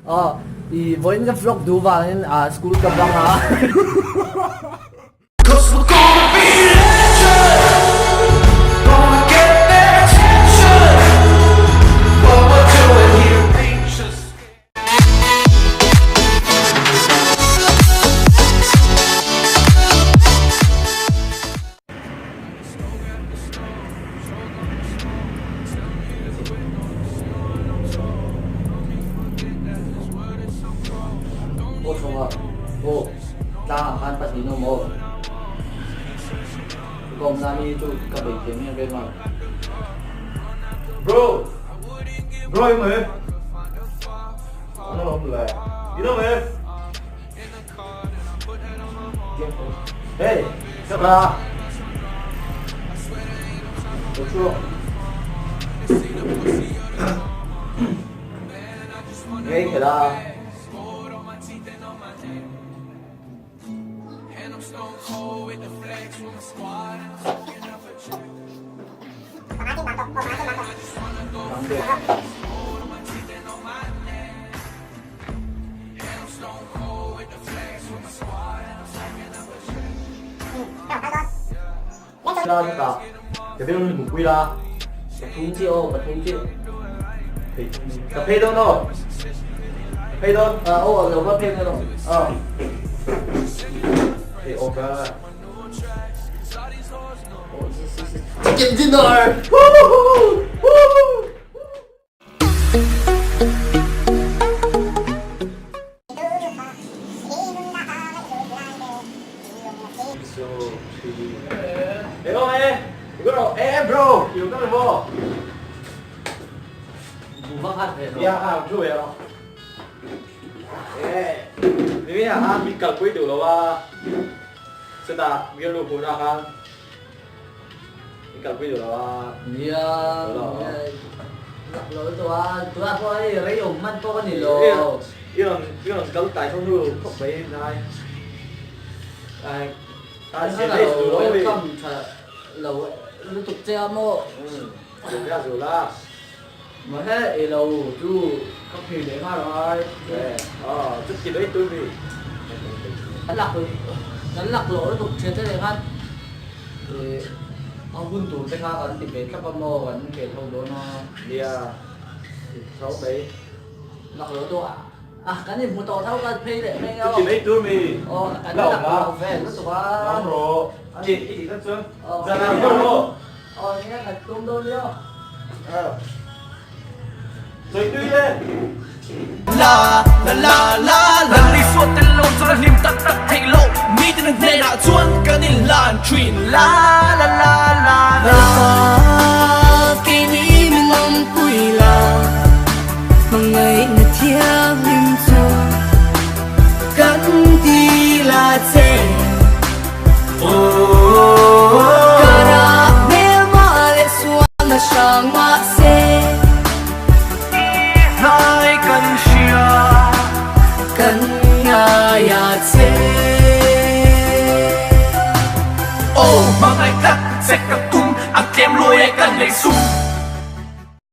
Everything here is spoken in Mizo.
Aw i vawiin ka vlog duh vangin ah school ka bang a. Aw thawng ah aw tlang ah khan pahnih an awm aw. Ka awm nan hi chu ka bei thiam em em a. Bro! Bro em e? An awm le. In awm e? Hey, sao ba? Được chưa? Nghe kìa la. Pathum chiah aw, pathum chiah. Ka phei dawn aw. Ka phei dawn. Aw, lo va phei dawn aw. Aw. Phei aw ka. Chicken dinner! Nia, lak lo tawh a, tunah pawh hei rei awm hman pawh ka ni lo. I rawn i rawn kal tai ho hnu khawp mai nai. Ai ai sian ei zu lo welcome tha lo lutuk che a maw. Zul la zul la. Mà he ei lo chu ka phei leh nghal ai. Aw chu ti mai tur mi. Kan lak kan lak loh lutuk thian te leh khan a hun tur te kha kan ti ve thlap a maw kan khel ho dawn a. Nia tho mai. Lak loh chu a kan inhmu tawh tho kan phei leh mai a. Chu ti mai tur mi. Aw kan lak loh ve lutuk a. Lam rawh. A ni i tih kha chuan zan ah rawh aw. Aw nia kan tum dawn nia. Sawi tui le. La la la la la Ni suat tel lo chuan a hlim tak tak theih lo Mi tin hnenah chuan kan inhlan thin La la la la la Lalpa keini min awmpui la Hmangaihna thianghlim chu kan ti la che Aw hmangaih tlat che ka tum a tlem luai e ka nei sum.